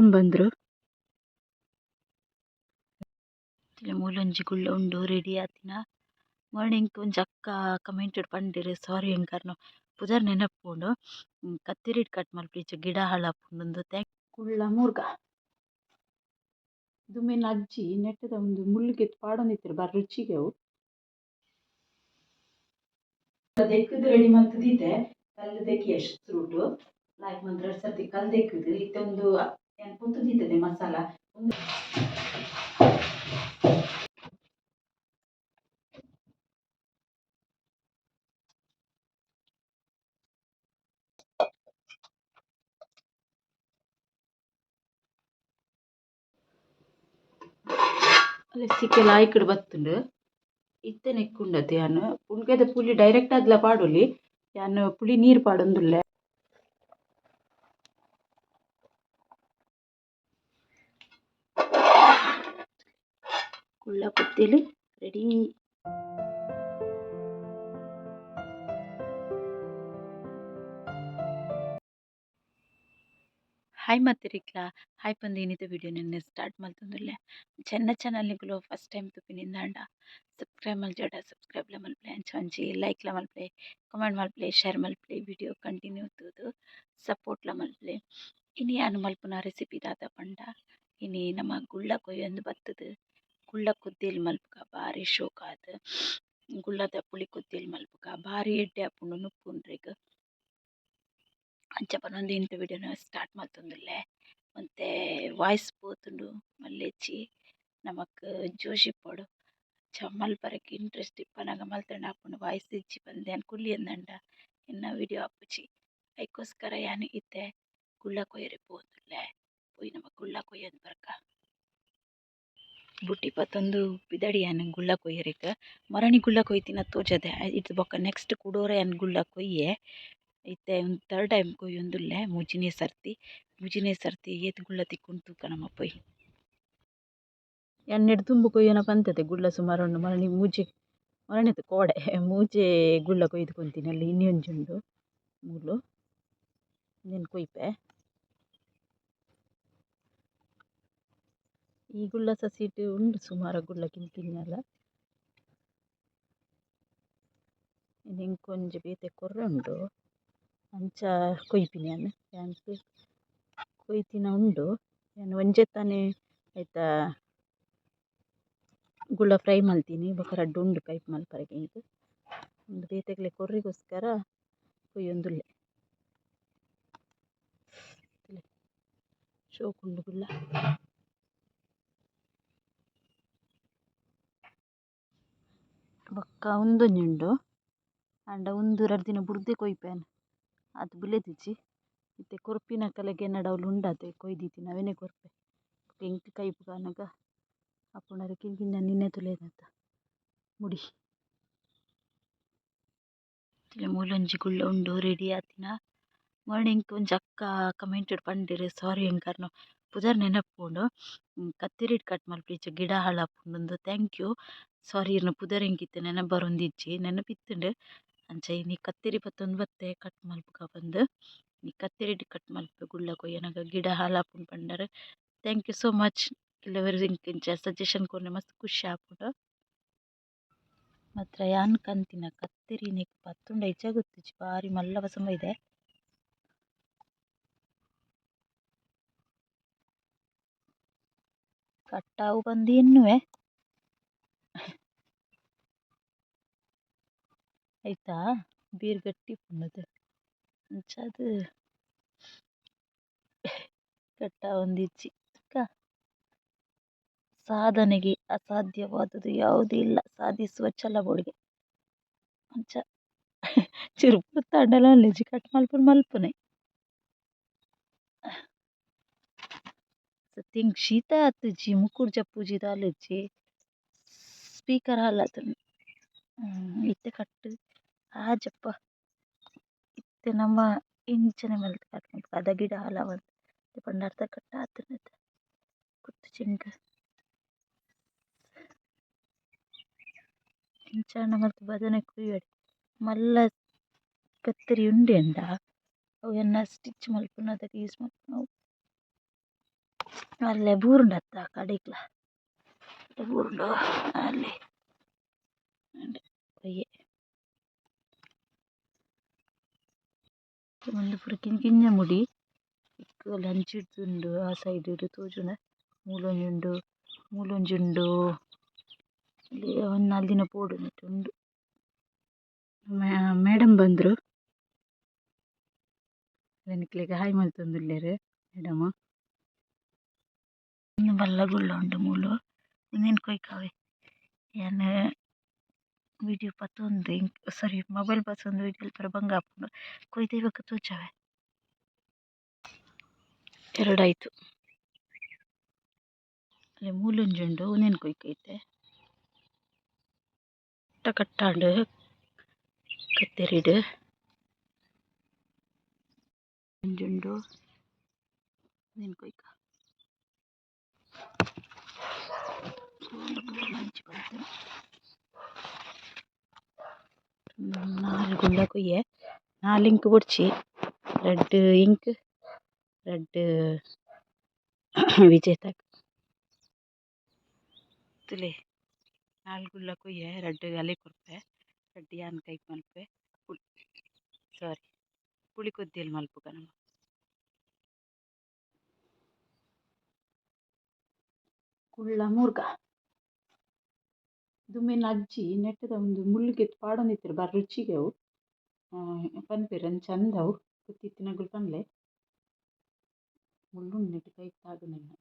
Madam ಬಂದ್ರು. ಮೂಲೊಂಜಿ ಗುಳ್ಳ ಉಂಡು ರೆಡಿ ಆತಿನ. ಮಾರ್ನಿಂಗ್ ಒಂಜಿ ಅಕ್ಕ ಕಮೆಂಟ್ ಪಂಡೆರ್ ಸಾರಿ ಎಂಕರ್ನ ಪುದರ್ ನೆನಪುಂಡು. ಕತ್ತಿರಿಡ್ ಕಟ್ ಮಲ್ಪುಜಿ ಗಿಡ ಹಾಳಾಪುಂಡು thank ಕುಳ್ಳ ಮುರ್ಗ. ದುಂಬೆನ ಅಜ್ಜಿ ನೆಟ್ಟದ ಒಂದು ಮುಳ್ಳು ಗೆತ್ತ್ ಪಾಡೊಂದಿತ್ತೆರ್ ಬಾರಿ ರುಚಿಗೆ ಅವು. ದೆಕ್ಕುದು ರೆಡಿ ಮಲ್ತ್ ದೀತೆ. ಕಲ್ಲ್ ದೆಕ್ಕಿಯೆ ಸುರುಟು ಲಾಯ್ಕ್ ಮಂತ್ ರಡ್ಡ್ ಸರ್ತಿ ಕಲ್ಲ್ ದೆಕ್ಕುದು ಇತ್ತೆ ಉಂದು ಯಾನ್ ಪೊತ್ತು ದೀತದೆ ಮಸಾಲ ಉಂದು. ಸಿಕ್ಕೆ ಲಾಯ್ಕ್ಡ್ ಬತ್ತುಂಡು. ಇತ್ತೆ ನೆಕ್ಕುಂಡತೆ ಯಾನ್ ಪುಣ್ಕೆದ ಪುಲಿ ಡೈರೆಕ್ಟ್ ಆದ್ಲ ಪಾಡೊಲಿ. ಯಾನ್ ಪುಳಿ ನೀರ್ ಪಾಡೊಂದುಲ್ಲೆ. ಕುಳ್ಳ ಪುತ್ತಿಲ್ ರೆಡಿ. ಹಾಯ್ ಮಾತೆರೆಗ್ಲಾ ಹಾಯ್ ಪಂದ್ ಇನಿತ ವಿಡಿಯೋನ್ ಸ್ಟಾರ್ಟ್ ಮಲ್ತೊಂದುಲ್ಲೆ. ಚೆನ್ನ ಚಾನಲ್ ನಿಕುಲು ಫಸ್ಟ್ ಟೈಮ್ ತೂಪಿನಿಂದಾಂಡ ಸಬ್ಸ್ಕ್ರೈಬ್ ಮಲ್ಜಡ ಸಬ್ಸ್ಕ್ರೈಬ್ ಲ ಮಲ್ಪುಲೆ, ಅಂಚ ಒಂಜಿ ಲೈಕ್ ಲ ಮಲ್ಪುಲೆ, ಕಮೆಂಟ್ ಮಲ್ಪುಲೆ, ಶೇರ್ ಮಲ್ಪುಲೆ, ವಿಡಿಯೋ ಕಂಟಿನ್ಯೂ ತೂದು ಸಪೋರ್ಟ್ ಲ ಮಲ್ಪುಲೆ. ಇನಿ ಯಾನ್ ಮಲ್ಪುನ ರೆಸಿಪಿ ದಾದ ಪಂಡ ಇನಿ ನಮ ಗುಳ್ಳ ಕೊಯ್ಯೊಂದು ಬತ್ತುದು ಗುಳ್ಳ ಕೊದ್ದೆಲ್ ಮಲ್ಪುಗ ಬಾರಿ ಶೋಕಾದ್ ಗುಳ್ಳದ ಪುಳಿ ಕೊದ್ದೆಲ್ ಮಲ್ಪುಗ ಬಾರಿ ಎಡ್ಡೆ ಆಪುಂಡು ನುಪ್ಪುಂಡ್ರೆಗ್. ಅಂಚ ಪನೊಂದು ಇನಿತ ವಿಡಿಯೋನ ಸ್ಟಾರ್ಟ್ ಮಲ್ತೊಂದುಲ್ಲೆ. ಒಂತೆ ವಾಯ್ಸ್ ಪೋತುಂಡು ಮಲ್ಲೆಜ್ಜಿ ನಮಕ್ ಜೋಶ್ ಇಪ್ಪೊಡು. ಅಂಚ ಮಲ್ಪರೆಗ್ ಇಂಟ್ರೆಸ್ಟ್ ಇಪ್ಪುನಗ ಮಲ್ತ್ಂಡ ಆಪುಂಡು. ವಾಯ್ಸ್ ಇಜ್ಜಿ ಪಂದ್ ಯಾನ್ ಕುಲ್ಲಿಯೆಂದಂಡ ಎನ್ನ ವಿಡಿಯೋ ಆಪುಜಿ. ಐಕೋಸ್ಕರ ಯಾನ್ ಇತ್ತೆ ಗುಳ್ಳ ಕೊಯ್ಯರೆ ಪೋವೊಂದುಲ್ಲೆ. ಪೋಯಿ ನಮ ಗುಳ್ಳ ಕೊಯ್ಯೊಂದು ಬರ್ಕ. ಬುಟ್ಟಿ ಪತ್ತೊಂದು ಪಿದಡಿ ಯಾನ್ ಗುಳ್ಳ ಕೊಯ್ಯರೆಗ್. ಮರಣಿ ಗುಳ್ಳ ಕೊಯ್ತಿನ ತೋಜದೆ. ಐರ್ದ್ ಬೊಕ್ಕ ನೆಕ್ಸ್ಟ್ ಕುಡೊರ ಯಾನ್ ಗುಳ್ಳ ಕೊಯ್ಯೆ. ಇತ್ತೆ ಉಂದು ಥರ್ಡ್ ಟೈಮ್ ಕೊಯ್ಯೊಂದುಲ್ಲೆ ಮೂಜಿನೆ ಸರ್ತಿ. ಮೂಜಿನೆ ಸರ್ತಿ ಏತ್ ಗುಳ್ಳ ತಿಕ್ಕುಂಡು ತೂಕ ನಮ ಪೋಯಿ. ಯಾನ್ ನೆಡ್ ದುಂಬು ಕೊಯ್ಯೊನ ಪಂತದೆ ಗುಳ್ಳ ಸುಮಾರ್ ಉಂಡು. ಮರಣಿ ಮೂಜಿ ಮರಣಿದ ಕೋಡೆ ಮೂಜೆ ಗುಳ್ಳ ಕೊಯ್ದು ಕೊಂತಿನಿ ಅಲ್ಲಿ ಇನ್ನಿ ಒಂಜಿ ಉಂಡು ಮೂಲು. ಉಂದೆನ್ ಕೊಯ್ಪೆ. ಈ ಗುಳ್ಳ ಸಸಿಟ್ ಉಂಡು ಸುಮಾರು ಗುಳ್ಳ ಕಿನ್ಕಿನ್ನಲ. ಎಂಕೊಂಜಿ ಬೇತೆ ಕೊರ್ರೆ ಉಂಡು. ಅಂಚ ಕೊಯ್ಪಿನಿ ಯಾನ್. ಯಾನ್ ಕೊಯ್ತಿನ ಉಂಡು. ಯಾನ್ ಒಂಜೆ ತಾನೆ ಐತ ಗುಳ್ಳ ಫ್ರೈ ಮಲ್ತಿನಿ. ಬೊಕ ರಡ್ಡ್ ಉಂಡು ಕೈಪ್ ಮಲ್ಪರೆಗ್ ಎಂಕ್. ಉಂದು ಬೇತೆಗ್ಲೆ ಕೊರ್ರೆಗೋಸ್ಕರ ಕೊಯ್ಯೊಂದುಲ್ಲೆ. ಶೋಕುಂಡು ಗುಳ್ಳ. ಬೊಕ್ಕ ಉಂದೊಂಜಿ ಉಂಡು. ಆಂಡ ಉಂದು ರಡ್ಡ್ ದಿನ ಬುಡ್ದೆ ಕೊಯ್ಪೆ ಯಾನ್. ಆತ್ ಬುಲೆದಿಜ್ಜಿ. ಇತ್ತೆ ಕೊರ್ಪಿನಕಲೆಗ್ ಎನ್ನಡ ಅವ್ಲು ಉಂಡತೆ ಕೊಯ್ದಿತ್ತಿನ ಅವೆನೆ ಕೊರ್ಪೆ. ಎಂಕ್ ಕೈಪುಗಾನಗ ಆಪುಂಡು ಕಿನ್ನ ಕಿನ್ನ ನಿನ್ನೆ ತುಲೆದಂತ ಮುಡಿ. ಮೂಲೊಂಜಿ ಗುಳ್ಳ ಉಂಡು ರೆಡಿ ಆತಿನ. ಮಾರ್ನಿಂಗ್ ಒಂಜಿ ಅಕ್ಕ ಕಮೆಂಟ್ ಪಂಡೆರ್ ಸಾರಿ ಎಂಕರ್ನ ಪುದರ್ ನೆನಪುಂಡು. ಕತ್ತಿರಿಡ್ ಕಟ್ ಮಲ್ಪುಜಿ ಗಿಡ ಹಾಳಾಪುಂಡು thank you. ಸಾರಿ ಇರ್ನ ಪುದರ್ ಎಂಕ್ ಇತ್ತೆ ನೆನಪು ಬರೊಂದಿಜ್ಜಿ ನೆನಪಿತ್ತುಂಡು. ಅಂಚ ಇನಿ ಕತ್ತಿರಿ ಪತ್ತೊಂದು ಬತ್ತೆ ಕಟ್ ಮಲ್ಪುಗ ಪಂದ್. ಇನಿ ಕತ್ತಿರಿಡ್ ಕಟ್ ಮಲ್ಪುವೆ ಗುಳ್ಳ ಕೊಯ್ಯನಗ ಗಿಡ ಹಾಳಾಪುಂಡು ಪಂಡರ್. Thank you so much. ಕೆಲವೆರ್ ಎಂಕ್ ಇಂಚ ಸಜೆಷನ್ ಕೊರ್ನೆ ಮಸ್ತ್ ಖುಷಿ ಆಪುಂಡು. ಮಾತ್ರ ಯಾನ್ ಕಂತಿನ ಕತ್ತಿರಿ ನೆಕ್ ಪತ್ತುಂಡ ಇಜ್ಜ ಗೊತ್ತಿಜ್ಜಿ ಬಾರಿ ಮಲ್ಲ ಬಸಂಬ ಇದೆ. ಕಟ್ಟಾವು ಪಂದ್ ಎನ್ನುವೆ. ಆಯ್ತಾ ಬೇರ್ ಗಟ್ಟಿ ಉಪ್ಪುಂಡು ಅಂಚಾದ್ ಕಟ್ಟಾವೊಂದಿಜ್ಜಿ. ಸಾಧನೆಗೆ ಅಸಾಧ್ಯವಾದುದು ಯಾವುದೂ ಇಲ್ಲ, ಸಾಧಿಸುವ ಛಲ ಬೋಡುಗೆ. ಅಂಚ ಚೂರು ಪೊರ್ತಾಂಡಲ ಮಲ್ಲೆಜ್ಜಿ ಕಟ್ ಮಲ್ಪುನು ಮಲ್ಪುನೆ. ಸತ್ಯ ಎಂಕ್ ಶೀತ ಆತುಜಿ ಮುಕುಡು ಜಪ್ಪುಜಿ ದಾಲ ಇಜ್ಜಿ. ಸ್ಪೀಕರ್ ಹಾಳಾತುಂಡು. ಇತ್ತೆ ಕಟ್ ಆಜಪ್ಪ. ಇತ್ತೆ ನಮ ಇಂಚನೆ ಮಲ್ತ್ ಕಟ್ ಮಲ್ಪುಗ ಅದ ಗಿಡ ಹಾಳಾವಂದ್ ಪಂಡ ಅರ್ಧ ಕಟ್ ಆತುಂಡು ಗೊತ್ತುಜಿ ಎಂಕ್. ಇಂಚಾಂಡ ಮಲ್ತ್ ಬದನೆ ಕೊಯ್ಯೊಡೆ ಮಲ್ಲ ಕತ್ತರಿ ಉಂಡು ಎಂಡ ಅವು ಎನ್ನ ಸ್ಟಿಚ್ ಮಲ್ಪುನದಗ ಯೂಸ್ ಮಲ್ಪುನವು. ಮಲ್ಲೆ ಬೂರುಂಡತ್ತ ಕಡೆಕ್ಲ ಬೂರುಂಡು ಅಲ್ಲಿ ಕೊಯ್ಯೆ. ಉಂದು ಪೂರ ಕಿನ್ನ ಕಿನ್ನ ಮುಡಿ ಇಕ್ ಅಂಚಿರ್ದ್ ಉಂಡು ಆ ಸೈಡ್ ಡ್ ತೋಜುಂಡ ಮೂಲೊಂಜಿ ಉಂಡು ಮೂಲೊಂಜಿ ಉಂಡು ಒಂಜಿ ನಾಲ್ ದಿನ ಪೋಡು ನೆಟೆ ಉಂಡು. ಮೇಡಂ ಬಂದ್ರು. ನಿಕ್ಲೆಗ್ ಹಾಯ್ ಮಲ್ತೊಂದುಲ್ಲೆರ್ ಮೇಡಮ್. ಉಂದು ಮಲ್ಲ ಗುಳ್ಳ ಉಂಡು ಮೂಲು ಉಂದೆನ್ ಕೊಯ್ಕವೆ ಯಾನ್ ವೀಡಿಯೊ ಪತೊಂದು ಸೋರಿ ಮೊಬೈಲ್ ಪತೊಂದು ವೀಡಿಯೊ ಮನ್ಪರೆ ಬಂಗ ಆಪುಂಡು ಕೊಯ್ದು ಬೊಕ ತೋಜಾವೆ. ಎರಡಾಯ್ತು. ಅಲ್ಲಿ ಮೂಲೊಂಜಿ ಉಂಡು ಉಂದೆನ್ ಕೊಯ್ಕ ಇತ್ತೆ. ಕಟ್ಟ ಕಟ್ಟಾಂಡ್ ಕತ್ತೆರಿಡ್. ಒಂಜಿ ಉಂಡು ಉಂದೆನ್ ಕೊಯ್ಕ. ನಾಲ್ ಗುಳ್ಳ ಕೊಯ್ಯೆ ನಾಲ್ ಇಂಕ್ ಬೊಡ್ಚಿ ರಡ್ಡ್ ಇಂಕ್ ರಡ್ಡ್ ವಿಜೇತಗ್. ತೂಲೆ ನಾಲ್ ಗುಳ್ಳ ಕೊಯ್ಯೆ ರಡ್ಡ್ ಅಲೆ ಕೊರ್ಪೆ ರಡ್ಡ್ ಯಾನ್ ಕೈಪ್ ಮನ್ಪುವೆ ಸಾರಿ ಪುಳಿ ಕೊದ್ದಿಲ್ ಮನ್ಪುಗ ನಮ. ಕುಳ್ಳ ಮೂರ್ಗ ದುಂಬೆನ ಅಜ್ಜಿ ನೆಟ್ಟದ ಉಂದು ಮುಳ್ಳು ಗೆತ್ತ್ ಪಾಡೊಂದಿತ್ತೆರ್ ಬಾರಿ ರುಚಿಗ್ ಅವು ಪನ್ಪೆರ್ ಅಂಚ ಅಂದ್ ಅವು ಗೊತ್ತಿತ್ತಿನಕುಲು ಪನ್ಲೆ. ಮುಳ್ಳು ಉಂಡು ನೆಟ್ಟ್ ಕೈಕ್ ತಾಗುನೆನ್ನ.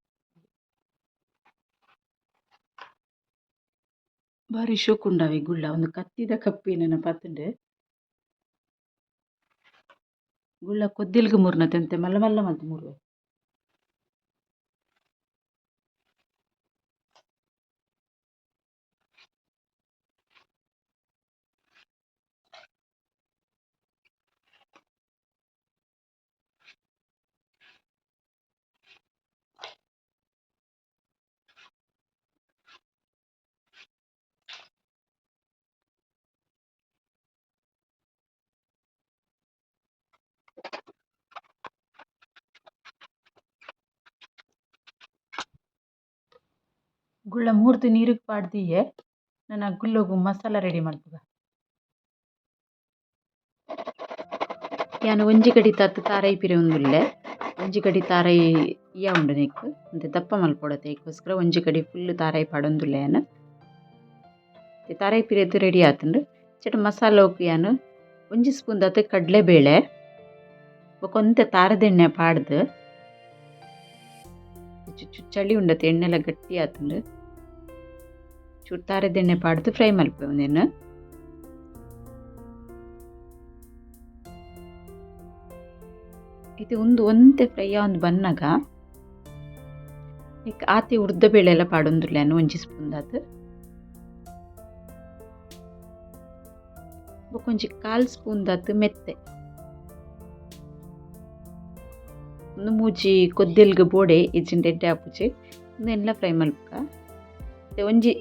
ಬಾರಿ ಶೋಕು ಉಂಡು ಅವೆ ಗುಳ್ಳ ಉಂದು ಕತ್ತಿದ ಕಪ್ಪು ನನ ಪತ್ಂಡ್. ಗುಳ್ಳ ಕೊದ್ದಿಲ್ಗ್ ಮೂರ್ನತೆ ಒಂತೆ ಮಲ್ಲ ಮಲ್ಲ ಮಲ್ತ್ ಮೂರುವೆ. ಗುಳ್ಳ ಮೂರ್ದು ನೀರುಗ್ ಪಾಡ್ ದೀಯೆ ನನ ಗುಲ್ಲೊಗು ಮಸಾಲ ರೆಡಿ ಮನ್ಪುಗ. ಯಾನ್ ಒಂಜಿ ಗಡಿತಾತ್ ತಾರಾಯಿ ಪಿರೆವೊಂದುಲ್ಲೆ ಒಂಜಿ ಗಡಿ ತಾರಾಯಿ ಇಯ್ಯ ಉಂಡು ನೆಕ್ಕ್ ಒಂತೆ ದಪ್ಪ ಮಲ್ಪೊಡತೆ ಐಕೋಸ್ಕರ ಒಂಜಿ ಗಡಿ ಫುಲ್ ತಾರಾಯಿ ಪಾಡೊಂದುಲ್ಲೆ ಯಾನ್. ತಾರಾಯಿ ಪಿರೆದ್ ರೆಡಿ ಆತುಂಡು. ಅಂಚನೆ ಮಸಾಲೊಗು ಯಾನ್ ಒಂಜಿ ಸ್ಪೂನ್ ದಾತ್ ಕಡ್ಲೆಬೇಳೆ ಬೊಕ ಒಂತೆ ತಾರದೆಣ್ಣೆ ಪಾಡ್ದ್ ಚಳಿ ಉಂಡತೆ ಎಣ್ಣೆಲ ಗಟ್ಟಿ ಆತುಂಡು ಚೂರು ತಾರದೆಣ್ಣೆ ಪಾಡ್ದ್ ಫ್ರೈ ಮಲ್ಪುವೆ ಉಂದೆನ್. ಇತ್ತೆ ಉಂದು ಒಂತೆ ಫ್ರೈ ಆವೊಂದು ಬನ್ನಗ ನೆಕ್ಕ್ ಆತೆ ಉರ್ದ ಬೇಳೆಲ ಪಾಡೊಂದುಲ್ಲೆ ಯಾನ್ ಒಂಜಿ ಸ್ಪೂನ್ ದಾತ್. ಬೊಕ ಒಂಜಿ ಕಾಲ್ ಸ್ಪೂನ್ ದಾತ್ ಮೆತ್ತೆ. ಉಂದು ಮೂಜಿ ಕೊದ್ದಿಲ್ಗ್ ಬೋಡೆ ಇಜ್ಜಿಂಡ ಎಡ್ಡೆ ಆಪುಜಿ ಉಂದೆನ್ಲ ಫ್ರೈ ಮಲ್ಪುಗ. ಒಂಜಿ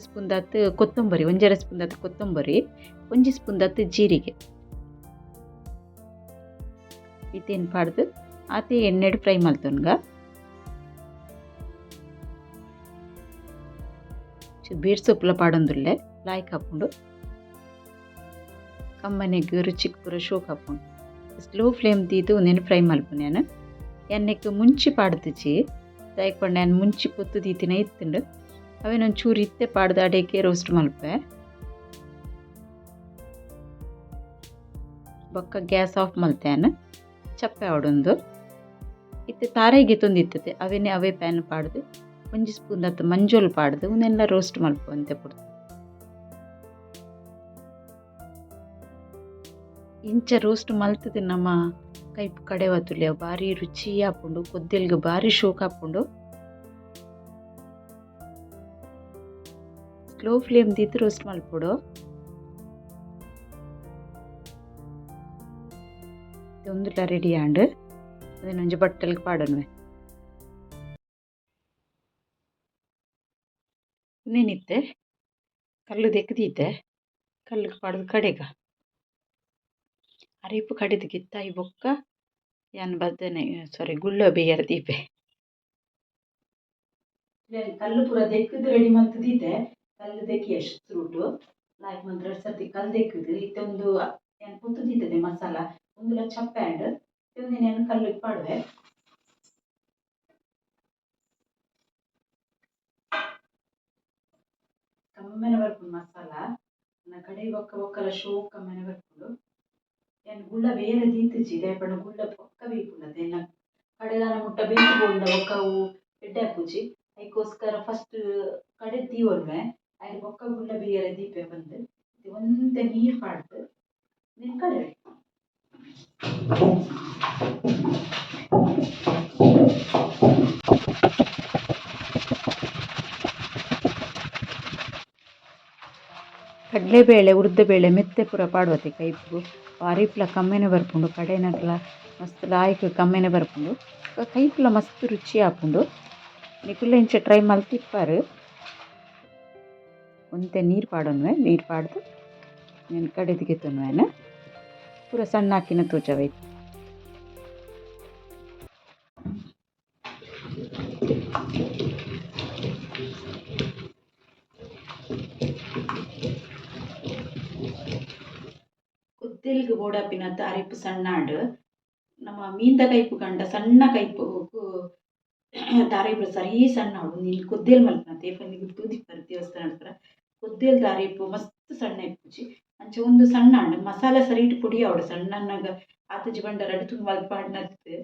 ಸ್ಪೂನ್ ದಾತ್ ಕೊತ್ತಂಬರಿ ಒಂಜರೆ ಸ್ಪೂನ್ ದಾತ್ ಕೊತ್ತಂಬರಿ ಒಂಜಿ ಸ್ಪೂನ್ ದಾತ್ ಜೀರಿಗೆ. ಇತ್ತೇನ್ ಪಾಡ್ದ್ ಆತೆ ಎಣ್ಣೆಡ್ ಫ್ರೈ ಮಲ್ತೊನ್ಗ. ಬೇರ್ ಸೊಪ್ಪುಲ ಪಾಡೊಂದುಲ್ಲೆ ಲಾಯ್ಕ್ ಆಪುಂಡು. ಕಮ್ಮನೆಗ್ ರುಚಿಕ್ ಪೂರ ಶೋಕ್ ಆಪುಂಡು. ಸ್ಲೋ ಫ್ಲೇಮ್ ದೀದ್ ಉಂದೆನ್ ಫ್ರೈ ಮಲ್ಪುನೆ ಯಾನ್. ಯಾನ್ ನೆಕ್ಕ್ ಮುಂಚಿ ಪಾಡ್ದಿಜಿ ದಾಯೆ ಪಂಡ ಯಾನ್ ಮುಂಚಿ ಪೊತ್ತು ದೀತಿನ ಇತ್ತುಂಡು ಅವೆನ್ ಒಂಚೂರು ಇತ್ತೆ ಪಾಡ್ದ್ ಅಡೆಗೆ ರೋಸ್ಟ್ ಮಲ್ಪುವೆ. ಬೊಕ್ಕ ಗ್ಯಾಸ್ ಆಫ್ ಮಲ್ತೆ ಯಾನ್ ಚಪ್ಪೆ ಆವೊಡುಂದು. ಇತ್ತೆ ತಾರಾಯಿ ಗೆತೊಂದಿತ್ತತೆ ಅವೆನೆ ಅವೇ ಪ್ಯಾನ್ ಪಾಡ್ದ್ ಒಂಜಿ ಸ್ಪೂನ್ ದಾತ್ ಮಂಜೊಲ್ ಪಾಡ್ದ್ ಉಂದೆನ್ಲ ರೋಸ್ಟ್ ಮಲ್ಪುವೆ ಒಂತೆ ಪೊರ್ತು. ಇಂಚ ರೋಸ್ಟ್ ಮಲ್ತುದು ನಮ ಕೈಪು ಕಡೆವ ತೂಲೆ ಅವು ಬಾರಿ ರುಚಿ ಆಪುಂಡು ಕೊದ್ದಿಲ್ಗ್ ಬಾರಿ ಶೋಕ್ ಆಪುಂಡು. ಸ್ಲೋ ಫ್ಲೇಮ್ ದೀದ್ ರೋಸ್ಟ್ ಮಲ್ಪೊಡು. ಉಂದುಲ ರೆಡಿ ಆಂಡ್ ಉಂದೆನ್ ಒಂಜಿ ಬಟ್ಟಲ್ಗ್ ಪಾಡೊನುವೆ. ಉಂದೆನ್ ಇತ್ತೆ ಕಲ್ಲ್ ದೆಕ್ಕ್ ದೀತೆ ಕಲ್ಲ್ಗ್ ಪಾಡ್ದ್ ಕಡೆಗ. ಅರಿಪು ಕಡೆದ್ ಗೆತ್ತಾಯಿ ಬೊಕ್ಕ ಯಾನ್ ಬದನೆ ಸಾರಿ ಗುಳ್ಳ ಬೇಯರೆ ದೀಪೆ. ಕಲ್ಲ್ ಪೂರ ದೆಕ್ಕ್ದ್ ರೆಡಿ ಮಲ್ತ್ ದೀತೆ. ಕಲ್ಲ್ ದೆಕ್ಕಿಯೆ ಸುರುಟು ಲಾಯ್ಕ್ ಮಲ್ತ್ ರಡ್ಡ್ ಸರ್ತಿ ಕಲ್ಲ್ ದೆಕ್ಕ್ದ್ ಇತ್ತೆ ಉಂದು ಯಾನ್ ಪೊತ್ತು ದೀತದೆ ಮಸಾಲ ಉಂದುಲ ಚಪ್ಪೆ ಆಂಡ್. ಉಂದೆನ್ ಯಾನ್ ಕಲ್ಲುಗ್ ಪಾಡುವೆ. ಕಮ್ಮೆನ ಬರ್ಪುಂಡು ಮಸಾಲ. ನನ ಕಡೆಯಿ ಬೊಕ್ಕ ಬೊಕ್ಕಲ ಶೋಕು ಕಮ್ಮೆನ ಬರ್ಪುಂಡು. ಯಾನ್ ಗುಳ್ಳ ಬೇರೆ ದೀತಿಜಿ, ದಾಯೆ ಪಂಡ ಗುಳ್ಳ ಪೊಕ್ಕ ಬೇಯ್ಪುಂಡತೆ ಎನ್ನ ಕಡೆದಾನ ಮುಟ್ಟ ಬೇಯ್ತ್ ಪೋಂಡ ಬೊಕ್ಕ ಅವು ಎಡ್ಡೆ ಆಪುಜಿ. ಐಕೋಸ್ಕರ ಫಸ್ಟ್ ಕಡೆದ್ ದೀವೊನುವೆ, ಐಡ್ ಬೊಕ್ಕ ಗುಳ್ಳ ಬೇಯರೆ ದೀಪೆ ಪಂದ್. ಒಂತೆ ನೀರ್ ಪಾಡ್ದ್ ಉಂದೆನ್ ಕಡೆವೆ. ಕಡಲೆಬೇಳೆ ಉದ್ದ ಬೇಳೆ ಮೆತ್ತೆ ಪೂರ ಪಾಡುವತೆ ಕೈಪುಗು ಅರಿಪುಲ ಕಮ್ಮೆನೆ ಬರ್ಪುಂಡು, ಕಡೆನಗಲ ಮಸ್ತ್ ಲಾಯ್ಕ್ ಕಮ್ಮೆನೆ ಬರ್ಪುಂಡು, ಕೈಪುಲ ಮಸ್ತ್ ರುಚಿ ಆಪುಂಡು. ನಿಕುಲು ಇಂಚ ಟ್ರೈ ಮಲ್ತಿಪ್ಪರ್. ಒಂತೆ ನೀರು ಪಾಡೊನುವೆ, ನೀರು ಪಾಡ್ದು ನೆನ್ ಕಡೆದ್ ಗೆತೊನುವೆ. ಪೂರ ಸಣ್ಣ ಹಾಕಿನ ತೋಜಾವೆ. ಕೊದ್ದೆಲ್ಗ್ ಬೋಡಾಪಿನಾತ್ ಅರಿಪು ಸಣ್ಣ ಆಂಡ್. ನಮ ಮೀನ್ದ ಕೈಪು ಕಂಡ ಸಣ್ಣ ಕೈಪು ಅರಿಪು ಸರಿ ಸಣ್ಣ ಆವೊಡು. ಉಂದು ಕೊದ್ದೆಲ್ ಮಲ್ಪುನತೆ ನಿಕುಲು ತೂದಿಪ್ಪರ್ ದೇವಸ್ಥಾನಡ್ ಪೂರ ಕೊದ್ದೆಲ್ದ ಅರಿಪು ಮಸ್ತ್ ಸಣ್ಣ ಇಪ್ಪುಜಿ. ಅಂಚ ಉಂದು ಸಣ್ಣ ಆಂಡ್. ಮಸಾಲೆ ಸರಿಟ್ ಪೊಡಿ ಆವೊಡು. ಸಣ್ಣ ಆನಗ ಆತುಜಿ ಪಂಡ ರಡ್ಡ್ ತುಂಡು ಮಲ್ತ್ ಪಾಡ್ನತ್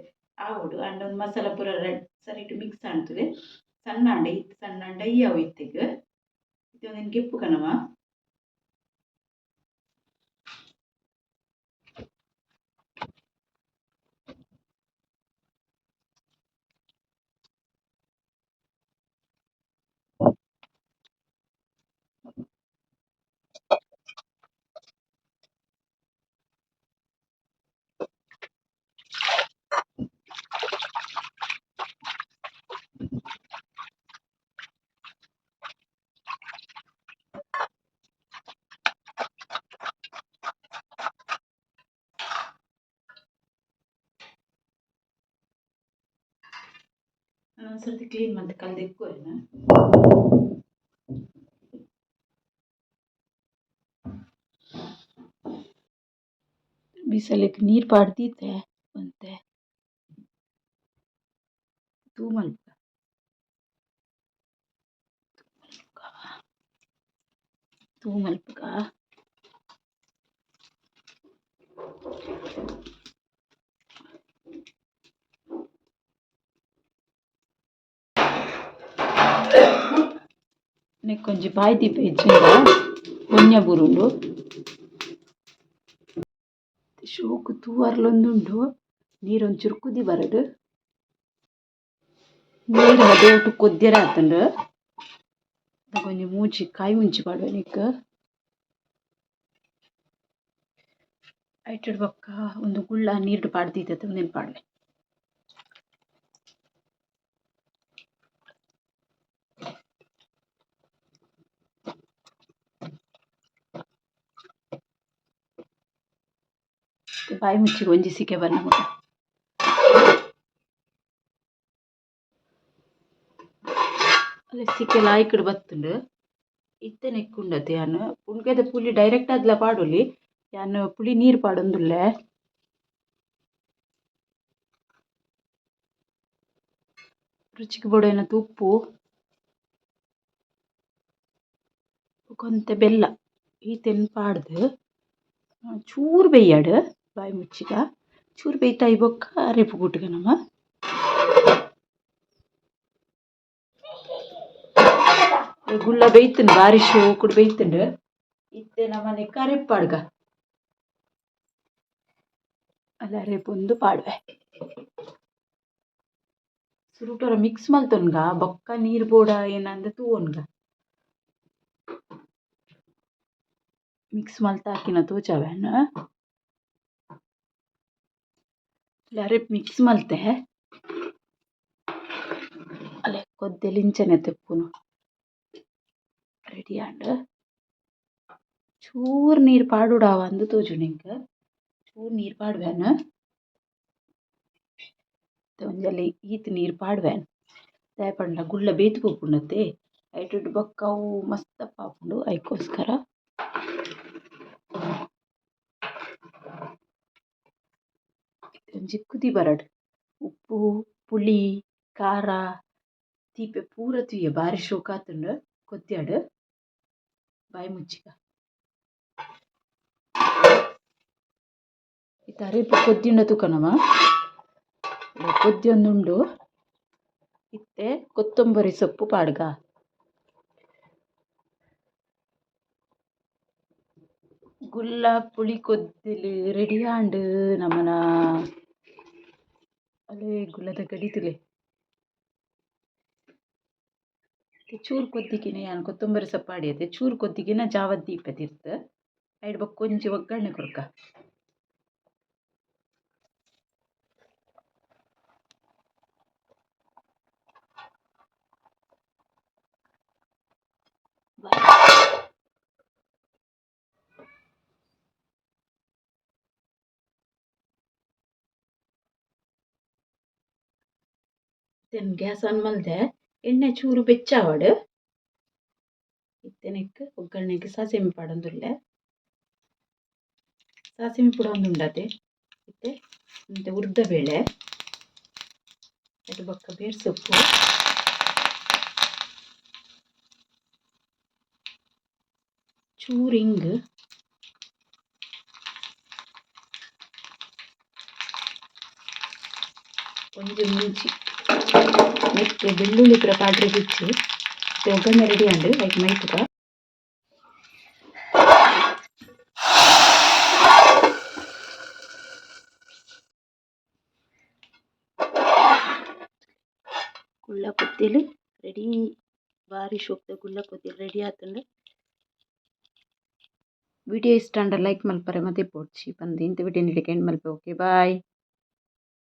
ಆವೊಡು. ಆಂಡ ಉಂದು ಮಸಾಲೆ ಪೂರ ರಡ್ಡ್ ಸರಿಟ್ ಮಿಕ್ಸ್ ಆಂಡ್ ತೂಲೆ. ಸಣ್ಣ ಆಂಡ್, ಇತ್ ಸಣ್ಣ ಆಂಡ ಇಯಾವು ಇತ್ತೆಗ್. ಇತ್ತೆ ಉಂದೆನ್ ಗೆಪ್ಪುಗ ನಮ. ಒಂಜಿ ಸರ್ತಿ ಕ್ಲೀನ್ ಮಲ್ತ್ ಕಲ್ಲ್ ದೆಕ್ಕುವೆನ್. ಬಿಸಲೆಗ್ ನೀರ್ ಪಾಡ್ದ್ ದೀತೆ ಒಂತೆ. ತೂ ಮಲ್ಪ ತೂ ಮಲ್ಪುಗ. ನೆಕ್ಕೊಂಜಿ ಬಾಯಿ ದೀಪ ಇಜ್ಜಿಂಡ ಪೊನ್ಯ ಬೂರುಂಡು. ಶೋಕು ತೂವರ್ಲೊಂದುಂಡು ನೀರ್ ಒಂಚೂರು ಕುದಿ ಬರಡ್. ನೀರ್ ಹದೋಟು ಕೊದ್ಯರೆ ಆತುಂಡು. ಒಂಜಿ ಮೂಜಿ ಕಾಯಿ ಮುಂಚಿ ಪಾಡುವೆ ನೆಕ್ಕ್. ಐಟುಡ್ ಬೊಕ್ಕ ಉಂದು ಗುಳ್ಳ ನೀರ್ಡ್ ಪಾಡ್ದ್ ದೀತತೆ ಉಂದೆನ್ ಪಾಡುವೆ. ಬಾಯಿ ಮುಚ್ಚಿಗ್ ಒಂಜಿ ಸಿಕೆ ಬರ್ನ ಮುಟ. ಅಲೆ ಸಿಕೆ ಲಾಯ್ಕ್ಡ್ ಬತ್ತುಂಡು. ಇತ್ತೆ ನೆಕ್ಕ್ ಉಂಡತೆ ಯಾನ್ ಪುಣ್ಕೆದ ಪುಲಿ ಡೈರೆಕ್ಟ್ ಆದ್ಲ ಪಾಡೊಲಿ. ಯಾನ್ ಪುಳಿ ನೀರ್ ಪಾಡೊಂದುಲ್ಲೆ. ರುಚಿಗ್ ಬೋಡಾಯಿನಾತ್ ಉಪ್ಪು. ಬೊಕ ಒಂತೆ ಬೆಲ್ಲ ಈತೆನ್ ಪಾಡ್ದ್ ಚೂರು ಬೆಯ್ಯಡ್ ಬಾಯಿ ಮುಚ್ಚಿಗ. ಚೂರು ಬೆಯ್ತಾಯಿ ಬೊಕ್ಕ ಅರೆಪು ಕೂಟುಗ ನಮ. ಗುಳ್ಳ ಬೆಯ್ತುಂಡು ಬಾರಿ ಶೋಕುಡು ಬೆಯ್ತುಂಡು. ಇತ್ತೆ ನಮ ನೆಕ್ಕ್ ಅರೆಪು ಪಾಡ್ಗ. ಅಲ್ಲ ಅರೆಪು ಉಂದು ಪಾಡುವೆ. ಸುರುಟು ಒರ ಮಿಕ್ಸ್ ಮಲ್ತೊನ್ಗ ಬೊಕ್ಕ ನೀರ್ ಬೋಡ ಏನಾಂದ್ ತೂವೊನ್ಗ. ಮಿಕ್ಸ್ ಮಲ್ತ್ ಹಾಕಿನ ತೋಜಾವೆ ಯಾನ್. ಅರೆಪು ಮಿಕ್ಸ್ ಮಲ್ತೆ. ಅಲೆ ಕೊದ್ದೆಲ್ ಇಂಚನೆ ತೆಪ್ಪುನು. ರೆಡಿ ಆಂಡ್. ಚೂರು ನೀರ್ ಪಾಡೊಡಾವಂದ್ ತೋಜುಂಡು ಎಂಕ್. ಚೂರು ನೀರ್ ಪಾಡುವೆ ಯಾನ್. ಒಂಜಲ್ಲಿ ಈತ್ ನೀರ್ ಪಾಡುವೆ. ದಾಯೆ ಪಂಡ ಗುಳ್ಳ ಬೇತೆ ಪೋಪುಂಡತೆ ಐಟ್ ಬೊಕ್ಕ ಅವು ಮಸ್ತ್ ದಪ್ಪ ಆಪುಂಡು ಐಕೋಸ್ಕರ. ಒಂಜಿ ಕುದಿ ಬರಡ್ ಉಪ್ಪು ಪುಳಿ ಖಾರ ತೀಪೆ ಪೂರ ತೂಯೆ ಬಾರಿ ಶೋಕು ಆತುಂಡು ಕೊದ್ಯಡ್ ಬಾಯಿ ಮುಚ್ಚಿಗ. ಇತ್ತೆ ಅರೆಪು ಕೊದ್ದಿಂಡ ತೂಕ ನಮ ಕೊದ್ಯೊಂದುಂಡು ಇತ್ತೆ ಕೊತ್ತಂಬರಿ ಸೊಪ್ಪು ಪಾಡ್ಗ. ಗುಲ್ಲ ಪುಳಿ ಕೊದ್ದಿಲ್ ರೆಡಿ ಆಂಡ್ ನಮನ ಅಲೇ ಗುಲ್ಲದ ಗಡಿ ತೂಲೆ. ಚೂರು ಕೊದ್ದಿಕಿನ ಯಾನ್ ಕೊತ್ತಂಬರಿ ಸೊಪ್ಪು ಪಾಡ್ಯೆತೆ ಚೂರು ಕೊದ್ದಿಕಿನ ಜಾವದ್ ದೀಪೆ ತಿರ್ತ್ ಐಡ್ ಬೊಕ್ಕ ಒಂಜಿ ಒಗ್ಗರಣೆ ಕೊರ್ಕ. ಇತ್ತೆ ಗ್ಯಾಸ್ ಆನ್ ಮಲ್ದೆ ಎಣ್ಣೆ ಚೂರು ಬೆಚ್ಚ ಆವಡ್ ಇತ್ತೆ ನೆಕ್ಕ್ ಒಗ್ಗರಣೆಗ್ ಸಾಸಿಮೆ ಪಾಡೊಂದುಲ್ಲೆ ಸಾಸಿಮೆ ಪುಡೊಂದುಂಡತೆ ಇತ್ತೆ ಒಂತೆ ಉರ್ದ ಬೇಳೆ ಐಟ್ ಬೊಕ್ಕ ಬೇರ್ ಸೊಪ್ಪು ಚೂರು ಇಂಗ್ ಒಂಜಿ ಮುಂಚಿ ನೆಕ್ಕ್ ಬೆಳ್ಳುಳ್ಳಿ ಪೂರ ಪಾಡ್ರೆಗಿಜ್ಜಿ ಇತ್ತೆ ಒಗ್ಗರಣೆ ರೆಡಿ ಆಂಡ್ ಐಕ್ ಮೈಪುಗ. ಗುಳ್ಳ ಕೊದ್ದಿಲ್ ರೆಡಿ ಬಾರಿ ಶೋಕುದ ಗುಳ್ಳ ಕೊದ್ದಿಲ್ ರೆಡಿ ಆತುಂಡು. ವಿಡಿಯೋ ಇಷ್ಟ ಆಂಡ ಲೈಕ್ ಮಲ್ಪರೆ ಮದಪೊಡ್ಚಿ ಪಂದ್ ಇಂತ ವಿಡಿಯೋ ನಿಡೆ ಎಂಡ್ ಮಲ್ಪೆ ಓಕೆ ಬಾಯ್.